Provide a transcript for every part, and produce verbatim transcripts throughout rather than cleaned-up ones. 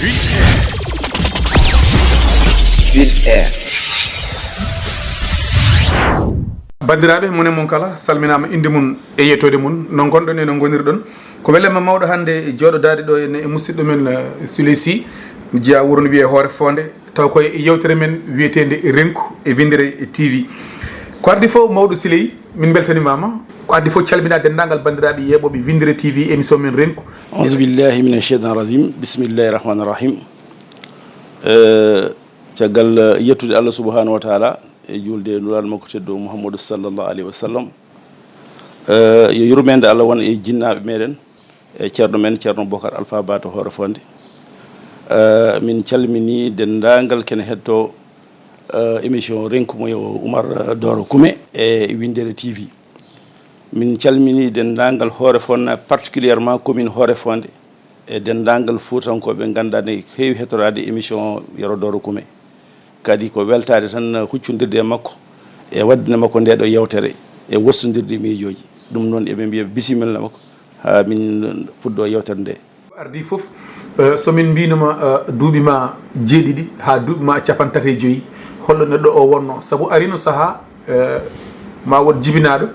Ville Air. Banndiraaɓe, mone mon kala salminaama, innde mum e yettoode mum, no ngonɗon e no ngonirɗon. Ko welema mawɗo hannde jooɗodaade ɗo e, e musidɗo men, eh, Souley Sy, jeyaa wuro no wiyee Hoore Foonde, taw koye yewtere men wiyeteende Renku e Winndere T V. Ko addi fof, mawɗo Souley, min mbeltanimaama. Ko addi fof, calminaa denndaangal banndiraaɓe yeeɓooɓe Winndere T V, émission men Renku. Auzu billahi mina sheytan rajim. Bismillahi rahmani rahim. Eh, caggal, eh, yettude Allah subhanahu wa taala e juulde e nulaaɗo makko tedduɗo Muhammadu sallallahu alayhi wa sallam, eh, yo yurmeende Allah won e jinnaaɓe meɗen, e ceerno men, Ceerno Bokar Alpha Ba to Hoore Foonde. Eh, min calmini denndaangal kene heɗto, eh, émission Renku mo yo Oumar, eh, Doro Kume e Winndere T V. Min calmini denndaangal Hoore Foonde, particulièrement commune Hoore Foonde, e denndaangal Fuutankooɓe ɓe ngannduɗaa ne heewi heɗtoraade émission Yero Doro Kume. Kadi ko weltaade tan huccondirde e makko e waɗde makko nde ɗo yewtere e wostondirde miijooji. Ɗum noon eɓe mbiya bisimilla makko haa min puɗɗo yewtere nde. Ardi fof, eh, so min mbiinoma, eh, duuɓi ma jeeɗiɗi haa duuɓi ma capanɗe tati e joyi, holɗo neɗɗo o wonno? Sabu arino sahaa, eh, ma won jibinaaɗo,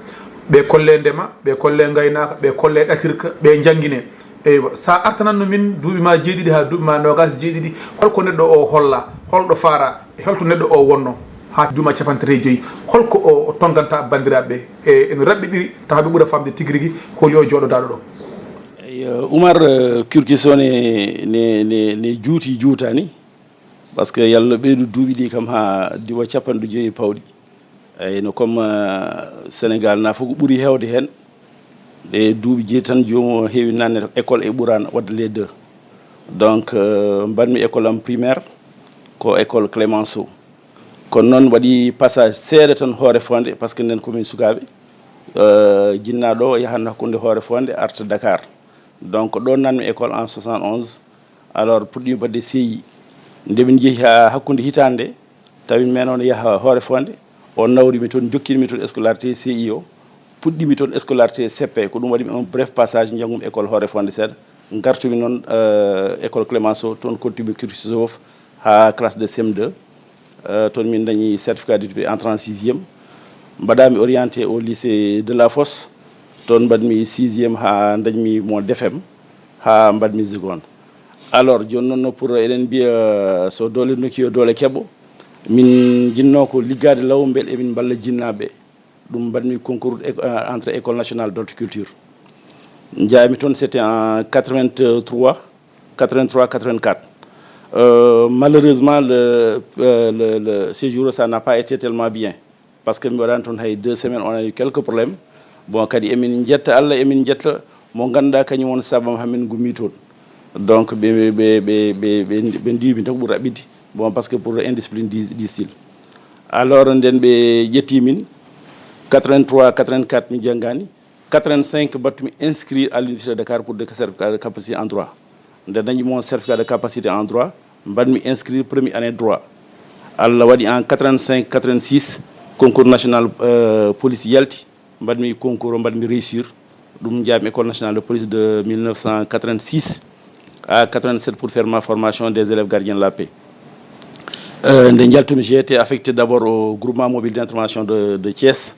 ɓe kolle ndema, ɓe kolle ngaynaaka, ɓe kolle ɗatirka, ɓe njanngine. Eywa, sa artananno min duuɓi ma jeeɗiɗi haa duuɓi ma noogas e jeeɗiɗi, holko neɗɗo o holla, holɗo faara, e holto neɗɗo o wonno haa duuɓi ma capanɗe tati e joyi? Holko o, o tonnganta banndiraaɓe ɓe? E, ene raɓɓiɗiri tawa ɓe ɓura faamde tigi rigi holi o jooɗodaɗo ɗo. Eyyo, Oumar, eh, curcus o ne, ne, ne, ne juuti juutani, par ce que yalla ɓeydu duuɓi ɗi kam haa diwa capanɗe joyi pawɗi. Eyyi, no comme, eh, Sénégal na fof ko ɓuri heewde heen, ɗe duuɓi jeyi tan joomum o heewi naatde école e ɓuraana, wadde les deux. Donc, eh, mbaɗmi école am primaire ko école Clémenceau. Kono noon waɗi passage seeɗa tan Hoore Foonde, par ce que nden komin sukaaɓe. Eh, jinnaaɗo o yahan hakkunde Hoore Foonde arta Dakar. Donc ɗo naatmi école en soixante et onze. Alors puɗɗiimi waɗde C I. Nde min njehi haa hakkunde hitaande nde, tawi min o ne yaha Hoore Foonde, o nawri mi toon, jokkini mi toon scolarité C I o, puɗɗiimi toon scolarité C P. Ko ɗum waɗi mi un bref passage, njanngumi école Hoore Foonde seeɗa. Ngartumi noon, eh, école Clémenceau, toon kontumi curcus o fof haa classe de C M deux. Eh, toon min dañi certificat d'études en trente-sixième. Mbaɗami orienté au lycée de la Fosse. Toon mbaɗmi sixième haa dañmi mon D F M, haa mbaɗmi seconde. Alors, jooni noon, pour eɗen mbiya, so doole nokki, yo doole keɓo. Min jinnoo ko liggaade law, mbele emin mballa jinnaaɓe. Ɗum mbaɗmi concours éco-, euh, entre École nationale d'horticulture. Njaami toon, c'était en quatre-vingt-trois, quatre-vingt-trois, quatre-vingt-quatre. Euh, malheureusement, le, euh, le, le séjour, ça n'a pas été tellement bien. Par ce que mi waɗaani toon hay deux semaines, on a eu quelques problèmes. Bon, kadi emin njetta Allah, emin njetta mo ngannduɗaa kañum won sababu hamin ngummi toon. Donc, ɓe, ɓe, ɓe ndiwmi tan ko ɓuri raɓɓiɗde. Bon, par ce que pour indiscipline du, du style. Alors, nden ɓe ƴetti min, quatre-vingt-trois, quatre-vingt-quatre mi janngaani, quatre-vingt-cinq mbaɗtumi inscrire à l'université de Dakar pour de certificat de capacité en droit. Nde dañi mon certificat de capacité en droit, mbaɗmi inscrire première année droit. Allah waɗi en quatre-vingt-cinq, quatre-vingt-six, concours national, euh, police yalti, mbaɗmi concours o, mbaɗmi réussir. Ɗum njaami École nationale de police de mille neuf cent quatre-vingt-six à quatre-vingt-sept pour faire ma formation des élèves gardiens de la paix. Euh, nde njaltumi, j'ai été affecté d'abord au groupement mobile d'intervention de, de Thiès.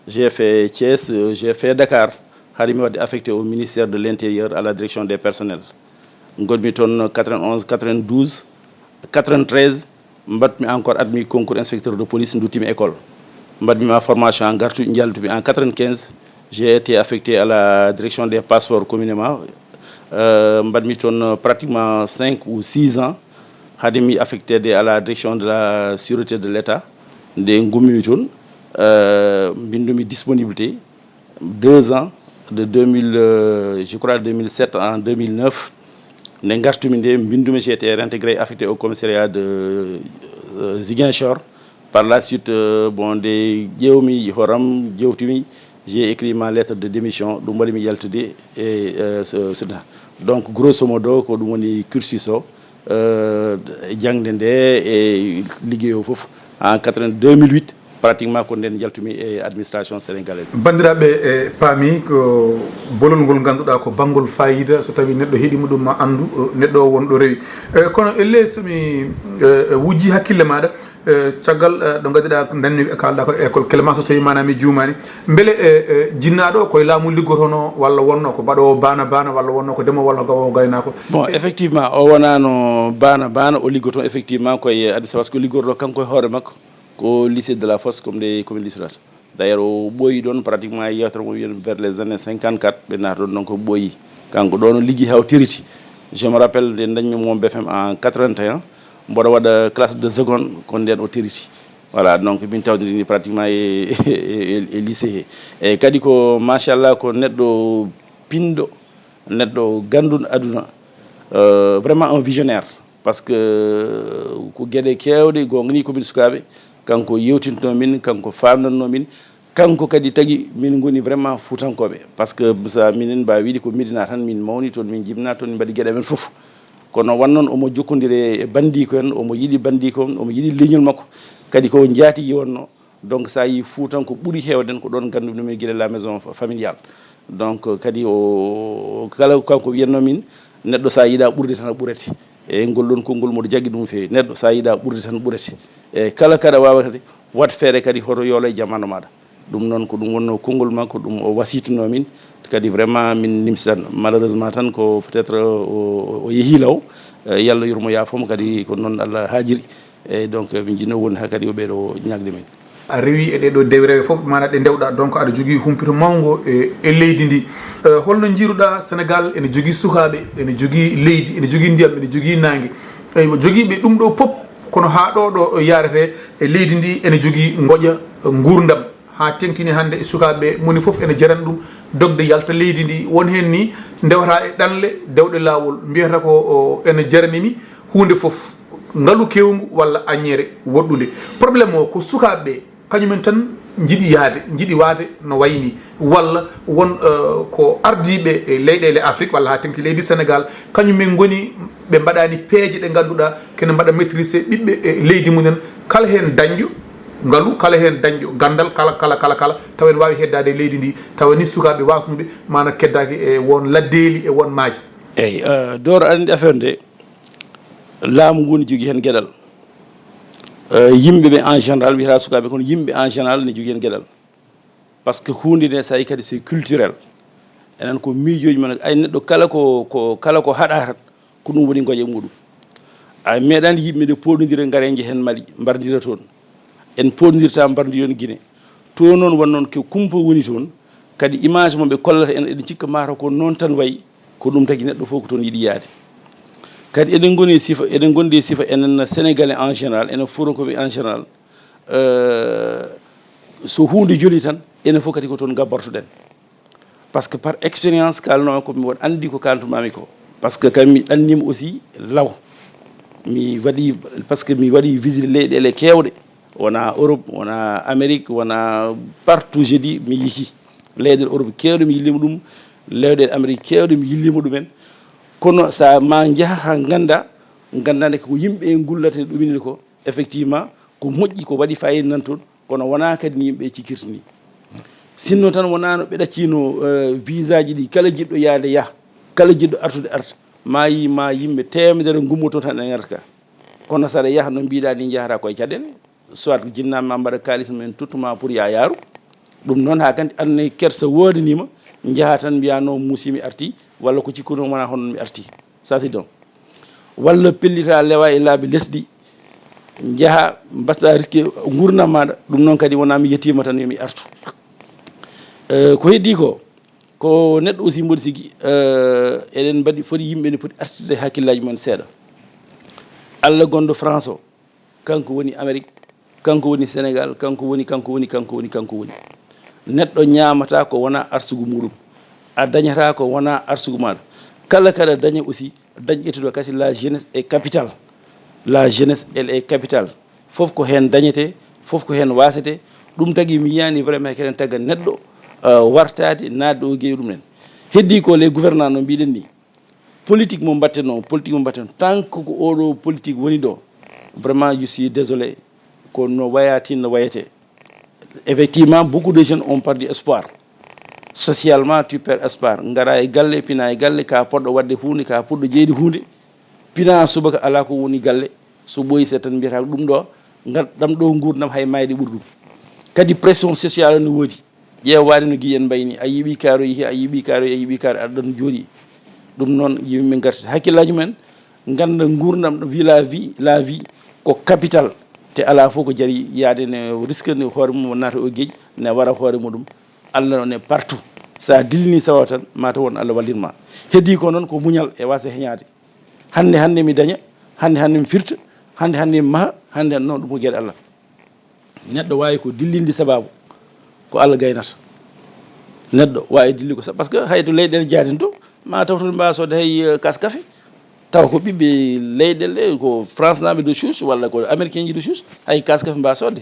J'ai fait Thiès, euh, j'ai fait Dakar. Hari mi waɗde affecté au ministère de l'Intérieur, à la direction des personnels. Ngonmi toon quatre-vingt-onze, quatre-vingt-douze, quatre-vingt-treize, mbaɗmi encore admis concours inspecteur de police, nduttimi école. Mbaɗmi ma formation, en gartu, njaltumi en quatre-vingt-quinze. J'ai été affecté à la direction des passeports communément. Euh, mbaɗmi toon pratiquement cinq ou six ans. Hade mi affecté de à la direction de la sûreté de l'État. Nde ngummimi toon, euh, mbindumi disponibilité. Deux ans, de deux mille, euh, je crois, deux mille sept en deux mille neuf. Nde ngartumi nde, mbindumi, j'ai été réintégré, affecté au commissariat de, euh, Ziguinchor. Par la suite, euh, bon, nde ƴeewmi horam, jewtumi, j'ai écrit ma lettre de démission, ɗum waɗi mi yaltude e, euh, ce, ce, donc, grosso modo, ko ɗum woni cursus o, euh, jangde nde e liggey o fof. En quatre-vingt, deux mille huit, Pratiquement ko nden njaltumi e administration sénégalaise. Banndiraaɓe, e paami ko bolol ngol ngannduɗaa ko banngol faayiida, so tawii neɗɗo heɗiima ɗum ma anndu neɗɗo o won ɗo rewi. E kono elle so mi wujji hakkille maaɗa, e caggal ɗo ngaddiɗaa ndanmi kaalɗaa ko école Clémenceau, so tawii maanaam mi juumaani, mbele e jinnaaɗo o koye laamu liggotono walla wonno ko baɗoowo baana baana walla wonno ko demowo walla gawowo gaynaako? Bon, effectivement o wonaano baana baana, o liggoto effectivement koye administration, parce que liggorɗo kanko e hoore makko ko lycée de la Fosse, comme ɗe commune listorata. D'ailleurs o ɓooyi ɗoon pratiquement e yewtere mo wiyen vers les années cinquante-quatre ɓe naata ɗoon, donc o ɓooyi. Kanko ɗoon o liggi haw teriti. Je me rappelle nde dañmi mo B F M en quatre-vingt-un, mboɗo waɗa classe de seconde, ko ndeen o teriti. Voilà, donc min tawdidini pratiquement e, e, e lycée he. Eyyi kadi ko machallah ko neɗɗo pinɗo, neɗɗo gannduɗo aduna, euh, vraiment un visionnaire, parce que ko geɗe kewɗe goonga ni ko min sukaaɓe kanko yewtinto min, kanko famnanno min. Kanko kadi tagi min ngoni vraiment fuutankooɓe, parce que sa minen mbawi wiide ko Médina tan min mawni toon, min jibna toon, min mbaɗi geɗe amen fof. Kono wan noon omo jokkondiri e bandiko en, omo yiɗi bandiko en, omo yiɗi leñol makko. Kadi ko jaatigi wonno. Donc sa yi fuutanko ɓuri heewden ko ɗoon gannduɗen min gila la maison familiale. Donc kadi o kala kanko wiyanno min neɗɗo sa yiɗa ɓurde tan a ɓurete. E ngol ɗon konngol mboɗo jaggi ɗum feewi, neɗɗo sa yiɗa ɓurde tan ɓurete. E kala kaɗa wawa kadi wat feere kadi hoto yoolo e jamano maɗa. Ɗum noon ko ɗum wonno konngol makko, ɗum o wasiytuno min. Kadi vraiment min nimsitan, malheureusement tan ko peut-être o yeehi law. Yallah yurmo yaafomo kadi ko noon Allah haajiri. Eyyi donc min jinno woni ha kadi o ɓeeɗo ñagde min. A rewi e ɗeɗo dewi rewe fof mana ɗe ndewɗa, donc aɗa jogui humpito mawngo e, e leydi ndi. Eh, holno jiiruɗa Sénégal ene jogui sukaɓe, ene jogui leydi, ene jogui ndiyam, ene jogui nangue? Eywa, joguiɓe ɗum ɗo pop kono ha ɗo ɗo yarete e leydi ndi ene jogui goƴa gurdam ha tengtini hande e sukaɓe, moni foof ene jarani ɗum dogde yalta leydi ndi. Won hen ni ndewata e ɗanle dewɗe lawol, mbiyata ko o ene jaranimi hunde foof, ngalu kewngu walla aññere woɗɗude. Problème o ko sukaɓe ɓe, kañumen tan jiɗi yaade, jiɗi waade no wayni, walla won eh, ko ardiɓe e leyɗele Afrique walla ha tengti leydi Sénégal, kañumen goni ɓe mbaɗani peeje ɗe ganduɗa kene mbaɗa maîtrisé ɓiɓɓe e leydi mumen, kala hen dañƴo ngalu, kala hen dañƴo gandal, kala kala kala kala tawa ene wawi heddade e leydi ndi, tawa ni sukaɓe wasnuɓe mana keddaki e won laddeeli e won maaje. Eyyi, eh, Doro, aɗa andi affaire nde, laamu ngu ne jogui hen gueɗal. Eh, yimɓeɓe en général, wiyata sukaɓe, kono yimɓe en général ne jogui hen gueɗal. Par ce que hunde nde sa yi kadi c'est culturel. Enen ko miijoji men, ay neɗɗo kala ko, ko kala ko haɗa tan ko ɗum woni goƴa muɗum. A meeɗani yimɓe nde poɗodira gare jehen Mali mbardira toon. En poɗodirta mbardi yon Guinée. To noon won noon ko kumpa woni toon. Kadi image mo ɓe kollata en, eɗen cikka mataw ko noon tan wayi. Ko ɗum tagi neɗɗo fof ko toon yiɗi yaade. Kadi eɗen goni e sifa, eɗen gondi e sifa enen Sénégalais en général, enen Fuutankoɓe en général. Euh, so hunde joli tan enen fof kadi ko toon gabbortoɗen. Par ce que par expérience kalno ko mi won andi ko kaltumami ko. Par ce que kam mi ɗannima aussi law. Mi waɗi, par ce que mi waɗi visite leyɗele kewɗe, wona Europe, wona Amérique, wona partout je dis mi yihi. Leyɗele Europe kewɗe mi yillima ɗum, leyɗele Amérique kewɗe mi yillima ɗumen. Kono sa ma jaaha ha ganda, gandade ko yimɓe gullata e ɗumini ko, effectivement ko moƴƴi, ko waɗi fayida nan toon. Kono wona kadi no yimɓe cikkirta ni. Sinno tan wona no ɓe ɗaccino eh, visa ji ɗi, kala jiɗɗo yaade yaha, kala jiɗɗo artude arta. Ma yi ma yimɓe temedere gummoto tan e ngarta ka. Kono saɗa yaha no mbiɗa ni jahata koye caɗele, soit ko jinnaɓe ma mbaɗa kalis mumen tottuma pour ya yaaru. Ɗum noon ha kandi anne kersa wodanima, jaaha tan mbiya no muusimi arti, walla ko cikkuno wona hono mi arti. Ça c'est donc. Walla pellita lewa e laabi lesɗi, jaaha mbaɗa risque gurdam maɗa. Ɗum noon kadi wona mi yettima tan yomi artu. Eh, ko heddi ko, ko neɗɗo aussi mboɗo sigi eh, eɗen mbaɗi foti, yimɓe ne poti artirde hakkillaji mumen seeɗa. Allah gonɗo France o, kanko woni Amérique, kanko woni Sénégal, kanko woni, kanko woni, kanko woni, kanko woni. Neɗɗo ñamata ko wona arsugu muɗum, a dañata ko wona arsugu maɗa. Kala kaɗa daña aussi, dañ étude kasi, la jeunesse est capitale. La jeunesse elle est capitale. Fof ko hen dañete, fof ko hen wasete. Ɗum tagi mi yiyani vraiment kenen tagga neɗɗo uh, wartade nadde o gewi ɗum en. Heddi ko les gouvernants no mbiɗen ni, politique mo mbatten o, politique mo mbatten o, tant que ko oɗo politique woni ɗo, vraiment je suis désolé, ko no wayatin no wayete. Effectivement, beaucoup de jeunes ont perdu espoir. Socialement, tu perds espoir. Ngara e galle, pina e galle, ka poɗɗo wadde hunde, ka poɗɗo jeyde hunde. Pina subaka ala ko woni galle. So ɓooyi se tan mbiyata ko ɗum ɗo, ngal ɗam ɗo nguurdam hay mayde ɓuri ɗum. Kadi pression sociale no woodi. Ƴeewaade no giyen mbayni, a yiɓi kaaro yehi, a yiɓi kaaro, a yiɓi kaaro, aɗa ɗon jooɗi. Ɗum noon, yimɓe ngarti hakkillaaji mumen, ngannda nguurndam, vie, la vie, la vie ko capital. Te alaa fof ko jari yaade ne risque ne hoore mum naata o geej, ne wara hoore muɗum. Allah on e partout. So a dillini sawa tan, mata won Allah wallirma. Heddi ko noon ko muñal e wasa heñaade. Hannde, hannde mi daña, hannde, hannde mi firta, hannde, hannde mi maha, hannde, hannde noon ɗum ko geɗe Allah. Neɗɗo waawi ko dillinde sababu, ko Allah gaynata. Neɗɗo waawi dilli ko sa-, parce que hay to leyɗeele jaatin to, ma taw toon mbaawa soodde hay, eh, kas kafe. Taw ko ɓiɓɓe leyɗeele, ko France naaɓe de souche, walla ko américain ji de souche, hay kas kafe mbaawa soodde.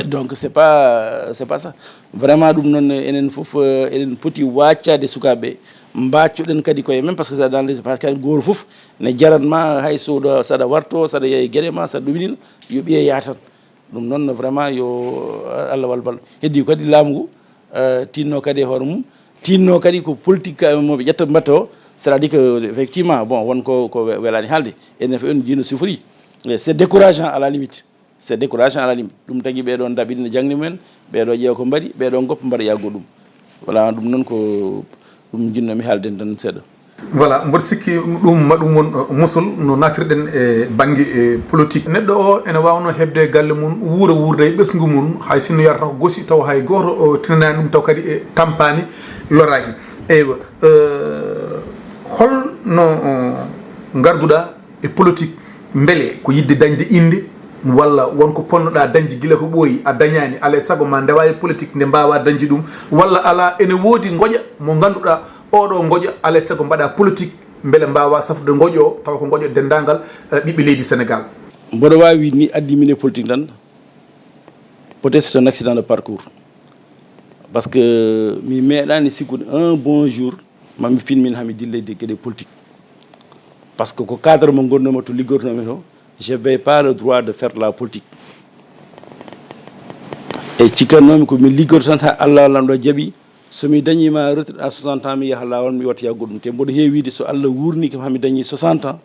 Donc, c'est pas, c'est pas ça. Vraiment, ɗum noon, enen fof, eh, eɗen poti waccade sukaaɓe, mbaccoɗen kadi koye men, parce que ça dans les, parce que gooto fof ne jaranma hay so ɗo saɗa warto, saɗa yeeya gueɗe ma, saɗa ɗuminina, yo ɓiye yaha tan. Ɗum noon, vraiment, yo Allah wal bal. Heddi kadi laamu ngu, eh, tinno kadi e hoore mum, tinno kadi ko politique ka moɓe ƴetta mbatta o, c'est-à-dire que effectivement, bon, won ko, ko we-, welani haalde. Enen fof en jiino souffrir. Eh, c'est décourageant à la limite. C'est décourageant à la limite. Ɗum tagi ɓeɗo ndaɓiɗina jangde mumen, ɓeɗo ƴeewa ko mbaɗi, ɓeɗo goppa mbaɗa yaggo ɗum. Voilà, ɗum noon ko ɗum jinnomi haalden tan seeɗa. Voilà, mboɗo sikki ɗum ma ɗum won, uh, mosol no natirɗen e bannge, e politique. Neɗɗo o ene waawno heɓde galle mum, wuura wuurda e ɓesngu mum, hay sinno yarata ko gosi, taw hay gooto o tinanaani ɗum, taw kadi e tampaani loraaki. Eywa, uh, holno, uh, ngarduɗa e politique, mbele ko yiɗde dañde innde, walla won ko ponnoɗaa dañde gila ko ɓooyi, a dañaani, alaa e sago ma ndewa e politique nde mbaawaa dañde ɗum, walla alaa, ene woodi ngoƴa mo ngannduɗaa oɗo ngoƴa, alaa e sago mbaɗa politique, mbele mbaawaa safrude ngoƴa o, tawa ko ngoƴa denndaangal, eh, ɓiɓɓe leydi Sénégal? Mboɗo waawi ni addi min e politique tan, peut-être c'est un accident de parcours. Parce que mi meeɗaani sikkude un bon jour, ma mi fin min hami dille de geɗe politique. Parce que ko cadre mo gonnomi to, liggortonomi to, je n'avais pas le droit de faire la politique. E cikkannomi ko mi liggorto tan ha Allah lamɗo jaɓi, so mi dañima retraite à soixante ans, mi yaha lawol, mi watta yaggo ɗum. Te mboɗo heewi wiide, so Allah wurni kam hami dañi soixante ans,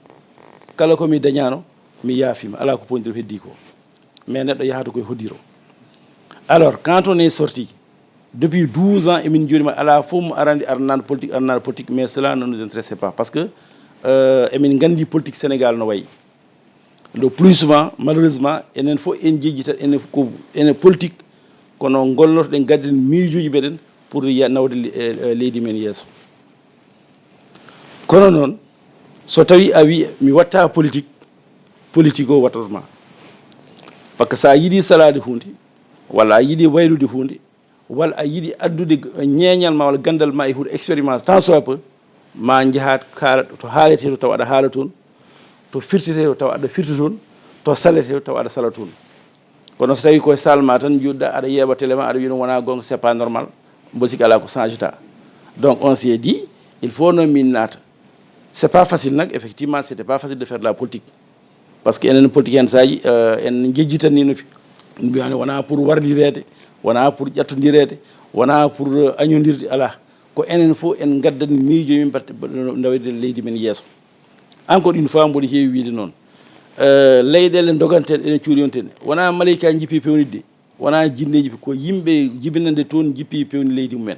kala ko mi dañano, mi yaafima, ala ko pondir heddi ko. Mais neɗɗo yahata koye hoddiro. Alors, quand on est sorti, depuis douze ans, emin jooɗima, ala fof mo arani, aranano politique, aranano politique, mais cela ne nous intéressait pas. Parce que, euh, emin gandi politique Sénégal no wayi. Le plus souvent, malheureusement, enen fof en jejjita, enen ko, enen politique, kono gollotoɗen, gadden miijoji meɗen pour ya-, nawde le-, eh, eh, leydi men yeeso. Kono noon, so tawi a wi mi watta politique, politique o wattata ma. Parce que sa yiɗi salade hunde, walla a yiɗi waylude hunde, walla a yiɗi addude g-, ñeeñal ma walla gandal ma e huuɗo, expérience, tant soit peu, ma njahat kaala to haalete to tawa aɗa haala toon, to firtete to tawa aɗa firta toon, to salete to tawa aɗa sala toon. Kono so tawi koye salle ma tan njuɗɗa, aɗa yeeɓa télé ma, aɗa wiya ɗum wona gonga, c'est pas normal, mbo sikki ala ko changeta. Donc on s'est dit, il faut no min naata. C'est pas facile nak, effectivement, c'était pas facile de faire de la politique. Parce que enen politique hen saaji, euh, en jejjitanni noppi. Mbiyani wona pour warlireede, wona pour ƴattondireede, wona pour, euh, añodirde, ala. Ko enen fof en gaddani miijo min batte, ndawede leydi men yeeso. Encore une fois, mboɗo heewi wiide noon. Euh, leyɗele doganteɗe ene cuuɗi on tene. Wona maleyka jippi pewnitde. Wona jinneeji, ko yimɓe jibinande toon jippi pewni leydi mumen.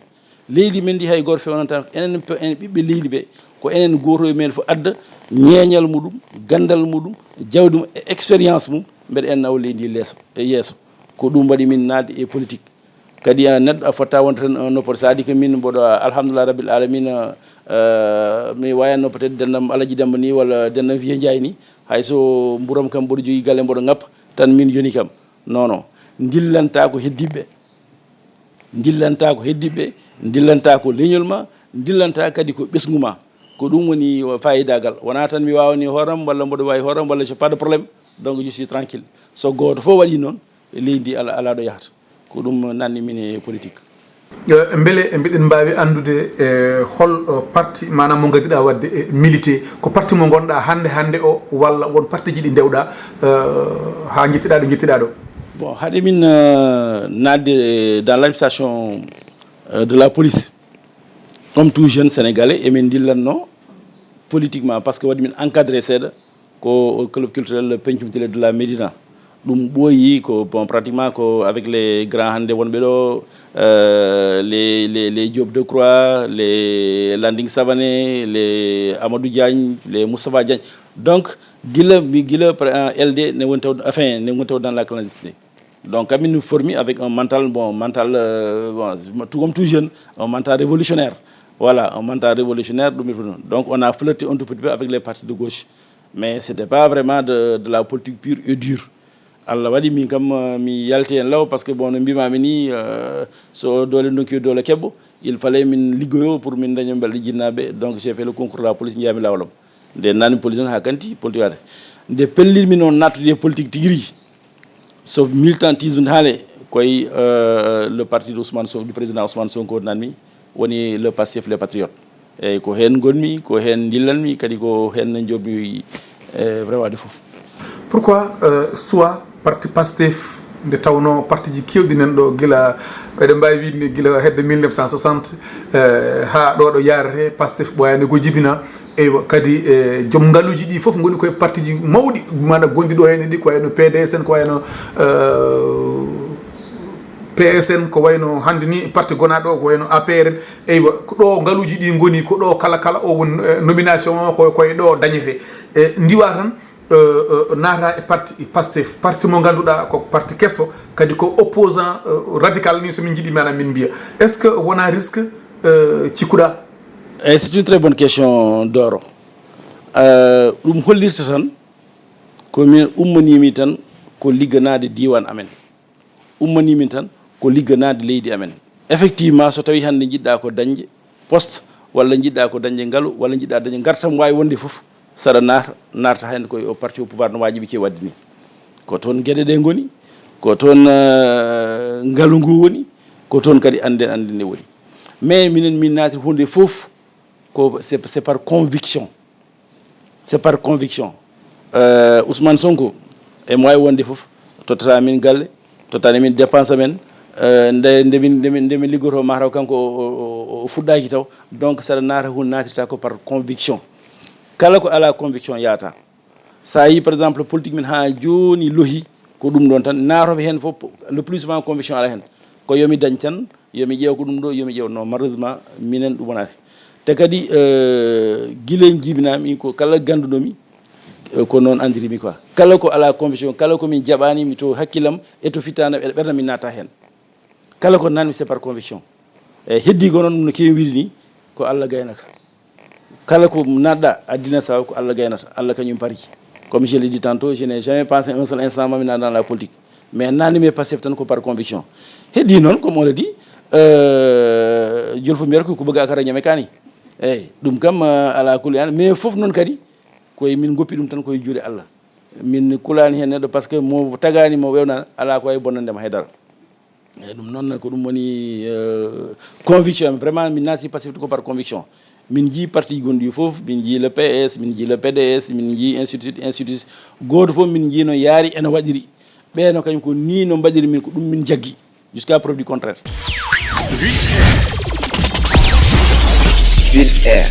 Leydi men ndi hay gooto fewnanta, enen pe-, enen ɓiɓɓe leydi ɓe, ko enen gooto e men fof adda ñeeñal muɗum, gandal muɗum, jawdi mum, e expérience mum, mbeɗa en nawa leydi ndi leeso, e yeeso. Ko ɗum waɗi min naatde e politique. Kadi, eh, neɗɗo a fotta wonde tan, eh, noppoto. So adi ko min mboɗo, alhamdulillah rabbil alamina, eh, mi wayan noppotede dendam Alaji Demba ni, walla dendam Vieux Ndiaye ni. Hay so mburam kam mboɗo jogii galle mboɗo ngappa, tan min joni kam. Non, non. Ndillanta ko heddiɓe. Ndillanta ko heddiɓe, ndillanta ko leñol ma, ndillanta kadi ko ɓesngu ma. Ko ɗum woni fayidagal. Wona tan mi wawani hooram, walla mboɗo wawi hooram, walla j'ai pas de problème. Donc, je suis tranquille. So gooto fof waɗi noon, e leydi ndi ala, ala ɗo yahata. Ko ɗum nanni min e politique. Eh, mbele mbiɗen mbaawi anndude, eh, hol, eh, parti, maanaam mo ngaddiɗaa waɗde, eh, milité, ko parti mo ngonɗaa hannde, hannde o, walla won partiji ɗi ndewɗaa, eh, haa njettiɗaa ɗo njettiɗaa ɗo? Bon, haade min euh, naatde dans l'administration euh, de la police, comme tout jeune sénégalais, emin dillanno politiquement, parce que waɗi min encadré seeɗa ko au club culturel Pencum Tile de la Médina. Ɗum ɓooyi ko, bon, pratiquement ko avec les grands hannde wonɓe ɗo, euh, les, les, les Diop de Croix, les Landing Savané, les Amadou Diagne, les Moustapha Diagne. Donc gila mi gila pre- euh, L D ne woni taw, enfin, ne woni taw dans la clandestinité. Donc kadi min formi avec un mental, bon, mental euh, bon, tout comme tout jeune, un mental révolutionnaire. Voilà, un mental révolutionnaire. Ɗum ɗum. Donc on a flirté un tout petit peu avec les partis de gauche, mais c'était pas vraiment de, de la politique pure et dure. Allah waɗi min kam euh, mi yalti hen law, parce que bon, no mbimami ni euh, so doole donki doole keɓɓo, il fallait min liggoyo pour min daña mbelɗe jinnaɓe. Donc j'ai fait le concours de la police, jiyami lawalam. Nde nani police on ha kanti politique waɗa. Nde pellitmi noon nattude e politique tigi rigi, so militantisme haale, koye euh, le parti de Ousmane Sonko, du président Ousmane Sonko nanmi, woni le Pastef, les patriotes. Eyyi, ko heen ngonmi, ko heen ndillanmi, kadi ko heen njoɓmi euh, vraiment de fof. Pourquoi euh, soit parti Pastef, nde tawno partiji kewɗi nan ɗo gila, eɗen mbawi wiide gila hedde mille neuf cent soixante euh, ha ɗo ɗo yarete, Pastef ɓooyani ko jibina. Eywa, kadi e joom ngaluuji ɗi fof ngoni koye partiji mawɗi, mana gonɗi ɗo henne ɗi, ko wayno P D S en, ko wayno euh, P S en, ko wayno hannde ni parti gonaɗo o, ko wayno A P R en. Eywa, ko ɗo ngaluuji ɗi ngoni, ko ɗo kala kala o won euh, nomination o ko koye ɗo dañete. E ndiwa tan euh, euh, naata e parti Pastef, parti mo ngannduɗaa ko parti keso, kadi ko opposant euh, radical ni, somin jiiɗi mana min mbiya, est ce que wona risque euh, cikkuɗa? Eyyi, c'est une très bonne question, Doro. Euh, ɗum hollirta tan ko min ummanimi tan ko ligganaade diwan amen. Ummanimin tan ko ligganaade leydi amen. Effectivement, so tawi hannde jiɗɗa ko dañde poste, walla jiɗɗa ko dañde ngalu, walla jiɗɗa dañde ngartam, wawi wonde fof, saɗa naata naata hannde koye o parti au pouvoir no wajibi ke wadde ni. Ko toon gueɗe ɗe ngoni, ko toon euh, ngalu ngu woni, ko toon kadi ande ande nde woni. Mais minen min naati hunde fof ko c'est c'est par conviction. C'est par conviction. Euh, Ousmane Sonko emo wawi wonde fof, tottata min galle, tottani min dépense amen. Euh, nde ndemin ndemin ndemin liggoto mataw kanko o fuɗɗaki taw. Donc saɗa naata hun naatirta ko par conviction. Kala ko ala conviction yaata. Sa yi par exemple politique min ha joni lohi, ko ɗum ɗon tan naatoɓe hen fof. Le plus souvent conviction ala hen, ko yomi dañ tan, yomi ƴeew ko ɗum ɗo, yomi ƴeew. Non, malheureusement minen ɗum wonati. Te kadi euh, guila en jibinami ko kala ganduɗomi euh, ko noon andirimi quoi. Kala ko ala conviction, kala komin jaɓani mi to hakkillam e to fittana e ɓerda min natta hen. Kala ko nanmi c'est par conviction. E heddi ko noon no kewi wiide ni, ko Allah gaynaka. Kala ko naɗɗa addina sawa ko Allah gaynata, Allah kañum pari. Comme je le dis tantôt, je n'ai jamais pensé un seul instant mami dans la politique. Mais nanimi e Pastef tan ko par conviction. Heddi noon comme on le dit euh, jolfo mbiyata ko ko bëgg akara ñame kani. Eyyi, ɗum kam euh, ala kulli an, mais fof noon kadi koye min goppi ɗum tan koye juuɗe Allah. Min kulani hen neɗɗo parce que mo tagani mo wewnani ala ko wawi bonnandema haydara. Eyyi, ɗum noon ko ɗum woni euh, conviction am. Vraiment min naati Pastef ko par conviction. Min jii parti gonɗi fof, min jii le P S, min jii le P D S, min jii ainsi de suite, ainsi de suite. Goto fof min jii no yaari ene waɗiri. Ɓeeno kañum ko ni no mbaɗiri min, ko ɗum min jaggi jusqu'à preuve du contraire. Ville Air.